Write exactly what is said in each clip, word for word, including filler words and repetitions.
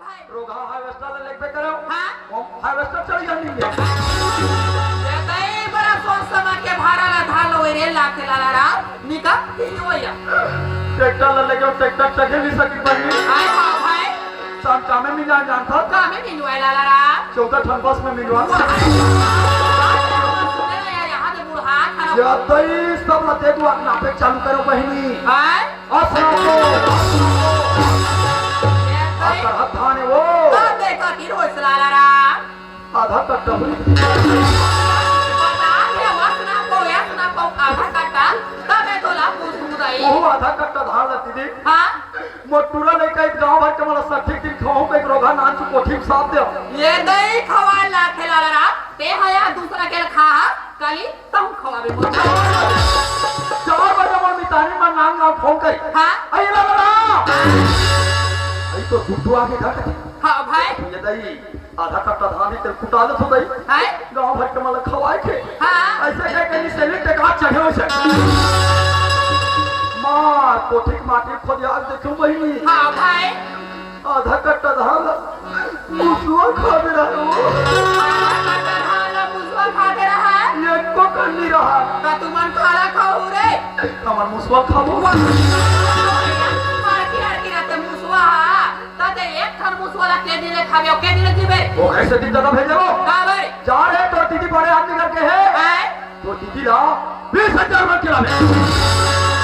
रोगहा harvester ले लेबे करे। हाँ। हम harvester चल गया नहीं है। ये कई बड़ा सोच समझ के भाड़ा ला धार लो रे लाखे लाला राम। निकल तीन होया। ट्रैक्टर ले लेके ट्रैक्टर चढ़े नहीं सकी बनी। हाय हाँ भाई। शाम कामे में जान जानता। कामे में नुआ लाला राम। चौदह ठन बस में मिलवा। सुने ना यार, यहाँ के बूढ़ा खराब। या तई सब लते को नापे चालू करो बहिनी। हाय। असना को। ये कई असना थाने वो। तब देखा तीन होइस लाला राम। आधा कट्टा हुई। बता दे, वसना को, यसना को आधा कट्टा, तबे तोला पूछूं दई। ओहो आधा कट्टा धान ला दीदी। हाँ? मोटूरा नहीं कही गांव भर के मला सठिक दिन खाऊं, एक रोगहा नान चु कोठी में साथ दे। ये दई खवाए ला खेला ला रात, ते हया दूसरा के खा, कली तहु खवाबे मोर। चार बजे मोर मितानी मन नान गांव फोन करी। हाँ? अई ला ला ला। अई तो दुटुआ के घर। हाँ भाई। ये दई आधा कट्टा धान ही तेल कुटा लेत हो दई। हाय। गांव भर के मला खवाए के। हाँ। ऐसे कह के निसेली टेका चढ़े हो से। मार कोठी के माटी खोद आज देखो बहिनी। हाँ भाई। आधा कट्टा धान ला मुसुआ खा दे रहे हो। आधा कट्टा धान ला मुसुआ खा दे रहा है। एको कन्नी रहा। का तुमन काला खाऊ रे? हमर मुसुआ खाबो। मार किनार किनार ते मुसुआ हा। त ते एक ठन मुसुआ ला के दिन ले खाबे, के दिन ले जीबे? ओकरे से दिन ज्यादा भेज देबो। काबर? जा रे, तोर दीदी बड़े आदमी करके है। हैं? तोर दीदी ला बीस हजार रुपया खिलाबे।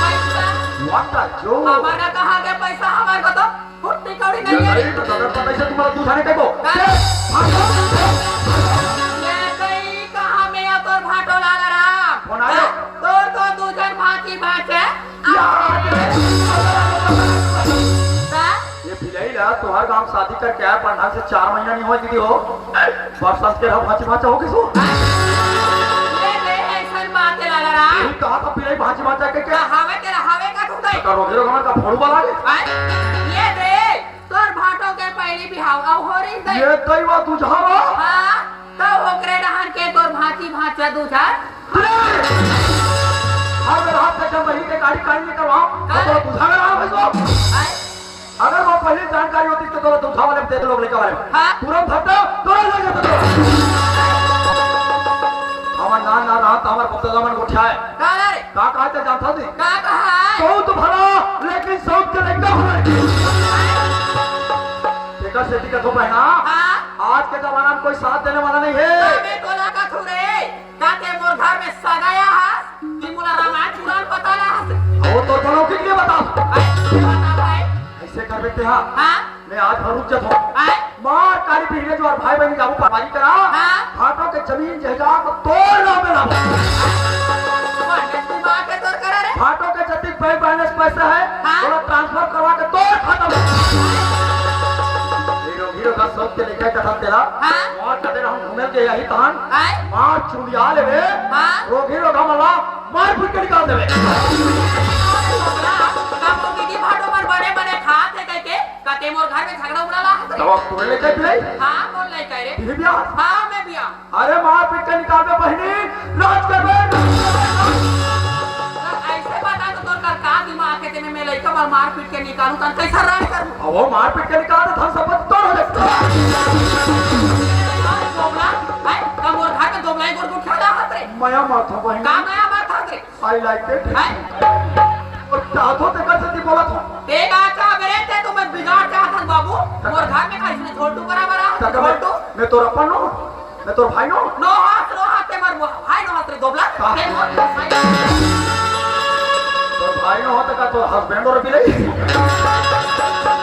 पैसा? वाटा जो। हमर ना कहाँ के पैसा, हमर को तो फुट्टी कौड़ी ये नहीं है। नहीं तो दादा पता से तुम्हारा दूध आने देखो। हैं? भाग। ये कहीं कहाँ में या तोर भाटो लाला राम? कौन आयो? हैं? तोर तो दू जन भांची भांचे। यार। हैं? ये भिलाई ला तोहर गांव शादी करके आया, पंडाल से चार महीना नहीं हुआ दीदी हो। बरसात के रहा भांची भांचा हो किसो। ले, ले, ऐसन बात है लाला राम। यही कहा था पिलाई भांची भांचा के क्या? कहावे तेरा हावे का तू दे। का रोगे रोगना का फोड़ू वाला है? आय, ये दे, तोर भाटो के पहली बिहाव अब हो रही दे। ये कई बात तुझा रहा? हाँ, तो ओकरे डहान के तोर भांची भांचा दूझा। अरे! हर बेर हाथ से जब वही के गाड़ी काढ़ निकलवाओ, तो हाँ। तोरा दूझा में रहा भाई साहब। आय, अगर वो पहले जानकारी होती तो तोला दूसरा वाले में दे दे लोग लेकर वाले में। हाँ। तुरंत हटो, तुरंत ले जाते तो। हमार ना ना रहा तो हमार बप्पा मन गोठियाए। का रे? का कहा ते जानता थी? का कहा है? बहुत भला, लेकिन सब के लइका हो। देखा सेती का तो बहना। हाँ। आज के जमाना में कोई साथ देने वाला नहीं है। अबे तोला का थू रे? का ते मोर घर में सगाया हस कि मोला रामायण पुराण बता रहा हस? वो तो बोलो कितने बता। अरे, बता भाई। ऐसे कर देते हाँ। हाँ? मैं आज भर रुक जाता हूँ। आय? मार कारी पीढ़ी जो और भाई बहन जाऊँ पारी करा। हाँ? भाटो के जमीन जायदाद तोड़ ला मेरा। कौन के दिमाग के तोड़ करा रे? भाटो के जतिक बैंक बैलेंस पैसा है, हाँ? थोड़ा ट्रांसफर करवा के तोड़ खत्म। हीरो, हीरो का सब के लेके कथा तेरा। हाँ? मार कदे रहूं घूमे के यही तहन। आय? मार चुंडिया लेबे। हाँ? रोगी रोगा मला मार पीट के निकाल देबे। का मोर दीदी भाटो मन बने बने खात हे कहिके, का ते मोर घर में झगड़ा उगड़ा ला हस रे? तब अब तोरे लेके भी आई? हाँ, कौन लेके रे? ये भी आ? हाँ, मैं भी आ। अरे मार पीट के निकालबे बहिनी, राज करबे। अइसे बता तो तोर कर का दिमाग हे, तेमे मैं लइका बर मार पीट के निकालूं, तन कैसा राज करूं? अब वो मार पीट के निकाल दे, धन संपत्ति तोर हो जाए। दोगला, भाई, का मोर घर में दोगला ही गोर गुठिया ला हत रे। मया मार था बहिनी। का मया मार था रे? I like it। हैं? और चाहत हो तेकर सेती बोलत हो। ते का चाहबे रे, ते तो मैं बिगाड़ चाहत हन बाबू। मोर घर में का इसने झोलटू बराबर आ, तका मैं, झोलटू। मैं तोर अपन नो, मैं तोर भाई नो। नो हाथ, नो हाथ, ते मोर भाई नो हाथ रे दोबला। का? ते मोर भाई। तोर भाई नो हो त का तोर husband और भी नहीं।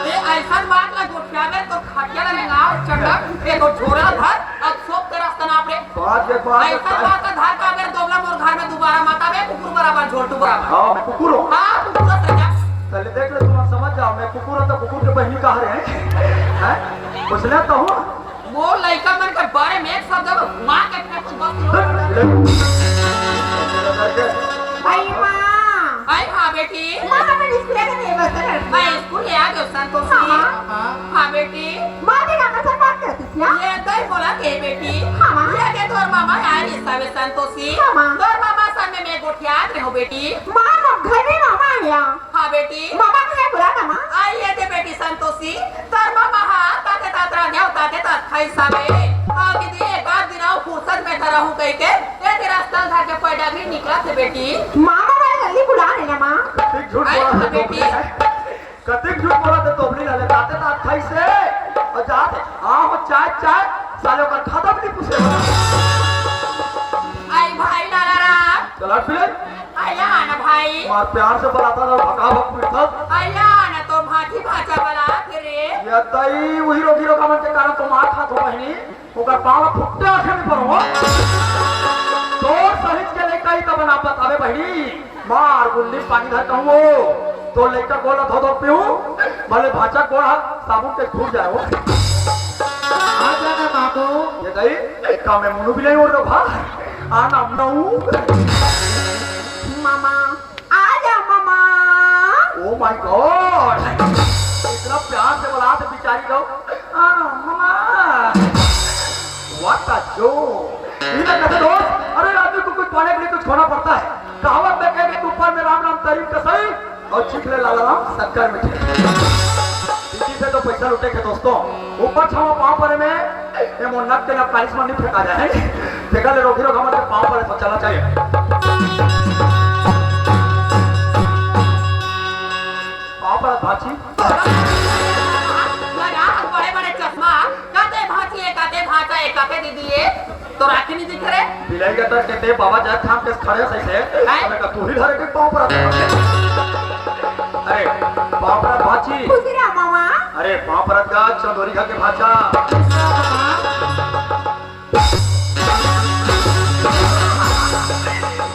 ते ऐसन बात ला गोठियाबे तो खटिया ला रेंगाव चटक, ते तो झोरा धर, अब सोप के रास्ता नाप रे। बात के बात ऐसा बात है, धार का अगर दोबला मोर घर में दोबारा मत आवे, कुकुर बराबर, झोलटू बराबर। हाँ, मैं कुकुर हूँ। हाँ, कुकुर से जा। चले देख ले, तुम समझ जाओ, मैं कुकुर हूँ तो कुकुर के बहिनी कहा रहे हैं? हैं? कुछ ले तो हूँ। मोर लइका मन के बारे में एक शब्द अगर घुमा के फेंक बस। भाई माँ। आई हाँ बेटी। माँ, अपन स्कूल के लिए बस कर। मैं स्कूल ले आ गयो संतोषी। हाँ, माँ। हाँ बेटी। माँ, तेरा कैसे बात करती क्या? ये तो ही बोला के बेटी। हाँ, माँ। ये के तोर मामा यार इस समय संतोषी। हाँ, माँ। तोर मामा सन में मैं गोठियात रहो बेटी। माँ, वो घर में मामा आया। हाँ बेटी। मामा को क्या बुलाता माँ? आई ये दे बेटी संतोषी, तोर मामा हाँ, ताते पैसा में, अउ दीदी, एक आध दिन अउ फुरसत में तो रहूं कहिके, ए तेरा रस्ता धर के पैडा भी निकला थे बेटी। माँ, माँ, मैं जल्दी बुला लेना, माँ। कतेक झूठ अरे बोला हाँ थे बेटी। तोपली। कतेक झूठ बोला थे तोपली ला ले, ताते तात खाई से, अउ जाते, हाँ, हो चाय, चाय, साले ओकर खाता भी नहीं पूछे। आई भाई लाला राम। चला फिर। आया ना भाई। मार प्यार से बुलाता था, भका भक पीटता। आया ना तो भांची भांचा बुला फिर रे। ये तई वही रोगी रोगा मन के कारण तो मार खात हो बहिनी। ओकर पाँव फुट्टे आखे में पड़ो। तोर सहित के लइका ही तो बना बतावे बहिनी। मार गुल्ली पानी धर कहूँ वो। तो लइका गोला धो धो पीऊँ। भले भांचा गोड़ा साबुन के छूट जाए वो। आ जाना मामू। ये दई, एक काम में मुनु भी नहीं उड़ रहा। आना मऊ। मामा, आ जा मामा। Oh my God! इतना प्यार से बुला तो बिचारी लोग। आना मामा। What a joke! ये ना कहते दोस्त, अरे आदमी को कुछ पाने के लिए कुछ खोना पड़ता है। कहावत में कहे कि ऊपर में राम राम तरीम का सही और चिखले लाला राम शक्कर में थे। दीदी से तो पैसा लुटे के दोस्तों, ऊपर छावा पाँव परे में, ये मोर नक के ना पालिश में नहीं फेंका जाए। देखा ले रोगी रोग हमारे पाँव परे तो चला चाहिए। पाँव पर भाची। लगा बड़े बड़े चश्मा, काते भाची है, काते भाचा है, काते दीदी है। तो राखी नहीं दिख रहे? बिलाई का तर कहते बाबा जात थाम के खड़े सही से। हैं? हमें का तू ही धरे के पाँव पर आता है। अरे, पाँव पर भाची। खुशी रहा मामा। अरे, पाँव पर का चंदोरी खा के भाचा।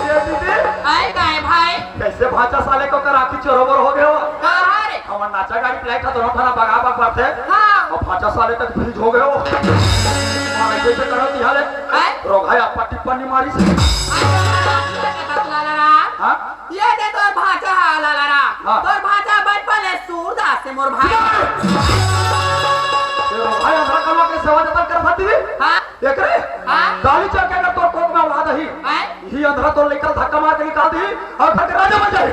ये दीदी। आए का है भाई? कैसे भाचा साले को कर आखी चरोबर हो गए हो? कहाँ रे? हमर नाचा गाड़ी प्लेट था, दोनों थाना बगा बग बात है। हाँ। और भाचा साले तक भीज हो गए हो। और ऐसे ऐसे करो दिया ले। हैं? रोगाया पट्टी पन्नी मारी से। अच्छा, लाला राम। हाँ? ये दे तोर भांचा हा, लाला राम। हाँ। तोर भांचा बचपन ले सूरदास से मोर भाई। ये रोगाया अंधरा कलवा के सेवा जतन कर सकती थी? हाँ। एकरे? हाँ। गाली चल के अगर तोर कोख में औलाद ही। हैं? ही अंधरा तोर लेकर धक्का मार के निकाल दी और घर के राजा बन जाए।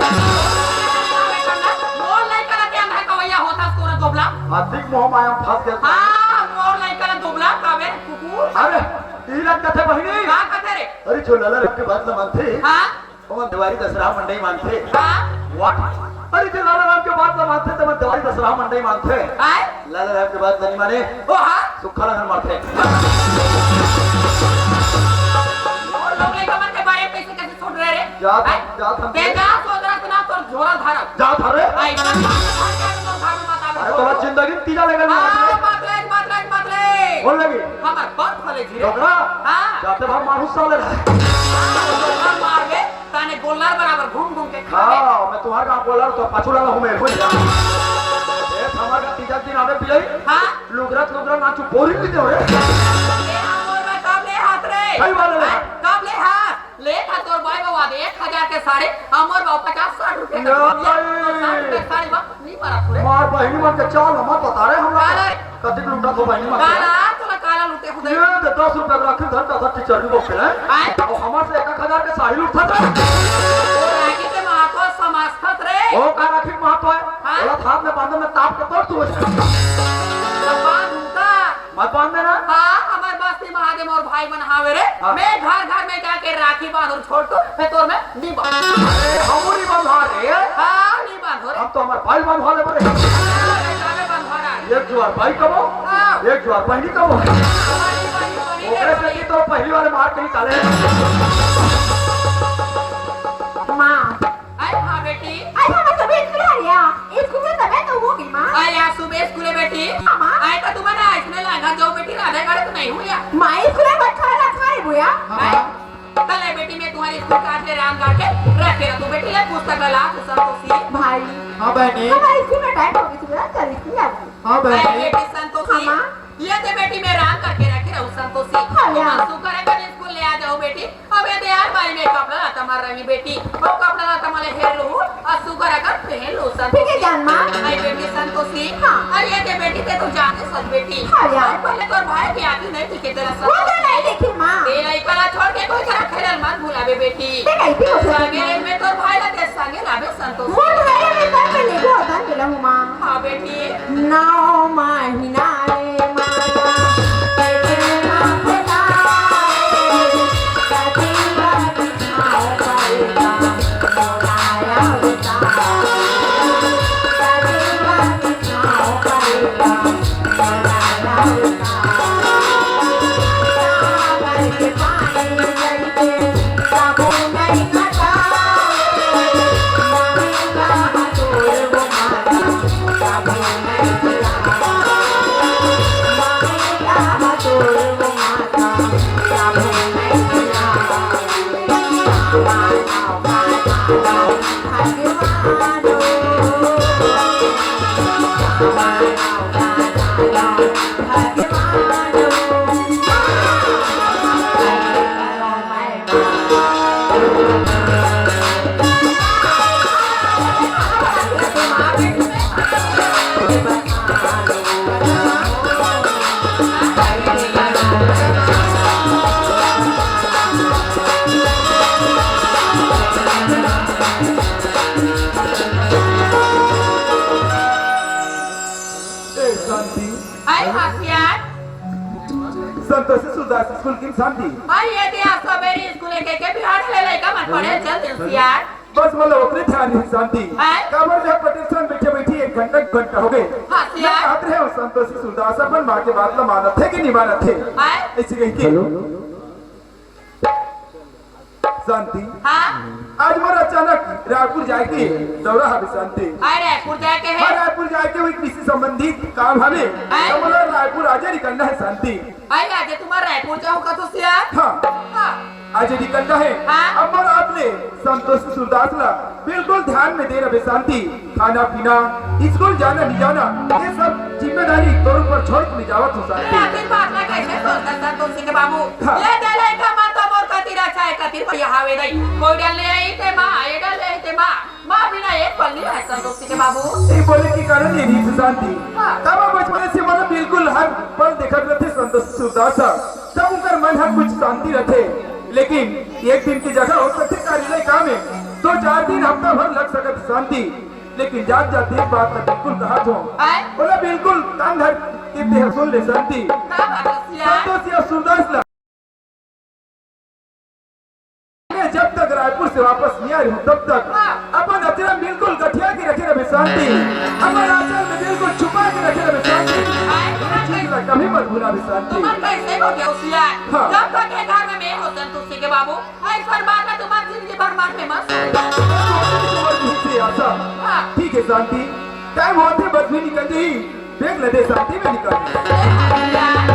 मोर लइका ला के अंधा कवैया होता तोरा दोबला। अधिक मोह माया में फंस गया। हाँ, मोर लइका ला दोबला, काबे कुकुर। अरे, ई लग कथे बहिनी। का कथे रे? अरे, जो लाला राम के बात न मानथे, हाँ? ओमन देवारी दसरा मंडई मानथे। हाँ? What? अरे, जो लाला राम के बात न मानथे, तो मन देवारी दसरा मंडई मानथे। आय? लाला राम के बात नहीं माने। ओ हाँ? सुखा लगन मारथे। मोर लोग लइका मन के बारे में कैसे कैसे छोड़ रहे रे? जात हम, हैं? जात हम। ते जा सोच रहा सुना तोर झोरा धारा। जात हरे? आई, मत, मत, मत, मत, मत, मत, मत, अरे, तोरा जिंदगी तीजा लेकर हाँ, मारथे। मत ले, मत ले, मत ले। बोल लगी। हमार बाप फले जी रे। डोकरा? हाँ। जाते भाग मानुस साले रहे। हाँ, मार बे। ताने गोल्लर बराबर घूम घूम के खावे। हाँ, मैं तुम्हारे गाँव गोल्लर तो पाछू डाला हूँ मैं, भूल जा। ए, हमारे का तीजा दिन आवे पिलाई। हाँ। लुगरत लुगरत नाचू बोरी भी दे रे। ए, हाँ, बोल बे, कब ले हाथ रे? सही बात है। हाँ, कब ले हाथ? ले था तोर बाई बाबा दे एक हजार के साड़ी, हमर बाबा पचास साठ रुपया के या बोलिया, भाई। तो साठ रुपया के साड़ी बा। नहीं मारा तू रे। मार बहिनी मन के चाल हमर बता रहे हमरा। काला रे। कतिक लुटा तो बहिनी मन के। काला, तोला काला लुटे खुदे। ये दे दस रुपया के राखी धर का धर टीचर भी बोलते हैं। आय? और हमर से एक एक हजार के साड़ी लुटता था। ओ राखी के महत्व समझत रे। ओ का राखी के महत्व है? हाँ। बोला हाथ में बांधे में ताप के तोड़ तू। जब बांध उनका। मत बांध देना। हाँ, हमर बस्ती महादेव और भाई मन हावे रे। हाँ। मैं घर घर में जाके राखी बांधू छोड़ तू, मैं तोर में नहीं बांध। अरे, हमू नहीं बंधवा रे। हाँ, नहीं बांधो रे। हम तो हमार भाई बंधवा ले पड़े। हाँ, जाने बंधवाना है। एक जुआर भाई कबो, हाँ। एक जुआर बहिनी कबो। बहिनी, बहिनी, बहिनी, ओकरे से बहिनी। की तो पहली वाले मार के निकाले। माँ। अरे हाँ बेटी। अरे हम सभी स्कूल आ गया। स्कूल में समय तो हो गई माँ। अरे आज सुबह स्कूल है बेटी। हाँ, माँ। आए तो तुम्हारा इसमें लगा जाओ बेटी, राधा गाड़ी तो नहीं हुई है। माँ स्कूल में बच्चा रखा है भैया। हाँ। तले बेटी, मैं तुम्हारे स्कूल का आज ले राम गाड़ के रखे रह तू बेटी, ले पुस्तक ला तू संतोषी। भाई। हाँ बहनी। हमारे स्कूल में टाइम हो गई थी बेटा, चल इसलिए आ गई। हाँ बहनी। अरे बेटी संतोषी। हाँ, माँ। ये दे बेटी, मैं राम करके रखे रहू संतोषी। हाँ, तुम यार। सुकर है कर स्कूल ले आ जाओ बेटी। अब ये दे यार, भाई मैं कपड़ा लाता मार रही बेटी। वो कपड़ा लाता माले हेर लू, और सुकर है कर पहन लू संतोषी। ठीक है जान माँ। आई बेटी संतोषी। हाँ। अरे ये दे बेटी, ते तो जाते सच बेटी। हाँ, यार। और पहले तो भाई की आती नहीं दिखे तेरा वो तो संतोषी। नहीं देखी माँ। ए लइका ला छोड़ के कोई तरह खेलल मत भुलावे बेटी। ते नहीं थी उसे संगे में तोर भाई ला ते संगे लावे संतोष। वो भाई में कर के लेगो होता मिला हूँ माँ। हाँ बेटी। नौ महीना रे माँ। ए, शांति। अरे हाँ सियार। संतोषी सूरदास स्कूल के शांति। अरे ये दिया सवेरे स्कूल के, के बिहार ले लइका मन पढ़े चल दिल सियार। बस मोला ओकरे ध्यान नहीं शांति। आय? काबर मैं पटेल संग बैठे बैठे एक घंटा, घंटा हो गए। हाँ, मैं सियार। कहत रहे हूँ, संतोषी सूरदास अपन माँ के बात ला मानत हे कि नहीं मानत हे? आय? ऐसे कह के। हेलो। शांति। हाँ? आज मोर अचानक रायपुर जाए के दौरा हवे शांति। आय, रायपुर जाए के है? हाँ, रायपुर जाए के हुई कृषि संबंधित काम हवे। आय? तो मोला रायपुर आजे निकलना है शांति। आय, आजे तुम्हार रायपुर जाहू का तो सियार? हाँ। हाँ। आजे निकलना है। हाँ। अब मोर आप ले संतोष सूरदास ला बिल्कुल ध्यान में दे रहे शांति। खाना पीना, स्कूल जाना नहीं जाना, ये सब जिम्मेदारी तोर ऊपर छोड़ के मैं जावत हूँ शांति। आखिर बात ला कैसे सोचता संतोषी के बाबू? हाँ। ये दे लइका मन तो मोर खातिर अच्छा है, खातिर भैया हावे नहीं। कोई डर ले आई ते माँ, ये डर ले आई ते माँ। माँ बिना एक पल नहीं रह संतोषी के बाबू। ये बोले के कारण ये नहीं शांति। हाँ। तब बचपन से मतलब बिल्कुल हर पल देखत रहते संतोष सूरदास। तब उनकर मन हर कुछ शांति रहते। लेकिन एक दिन की जगह हो सकते कार्यालय काम है, दो चार दिन हफ्ता भर लग सकत शांति। लेकिन जात जात एक बात मैं बिल्कुल कहा थो। आय? बोला बिल्कुल कान धर के ते सुन ले शांति। का बात है सियार? संतोष या सूरदास ला मैं जब तक रायपुर से वापस नहीं आ रही हूँ, तब तक हाँ। अपन अचरा बिल्कुल गठिया के रखे रहे शांति। अपन आंचल में बिल्कुल छुपा के रखे रहे शांति। आय, ये चीज ला कभी मत भूला भी शांति। तुम्हार कैसे हो गया सियार? हाँ। जब तक ये घर में मैं हो संतोषी के बाबू, ऐसा बात है तुम्हार जिंदगी भर मन में मत। सोच मत भूल से आशा। हाँ। ठीक है शांति, टाइम होते बस भी निकल जाई। देख ले दे शांति में निकल।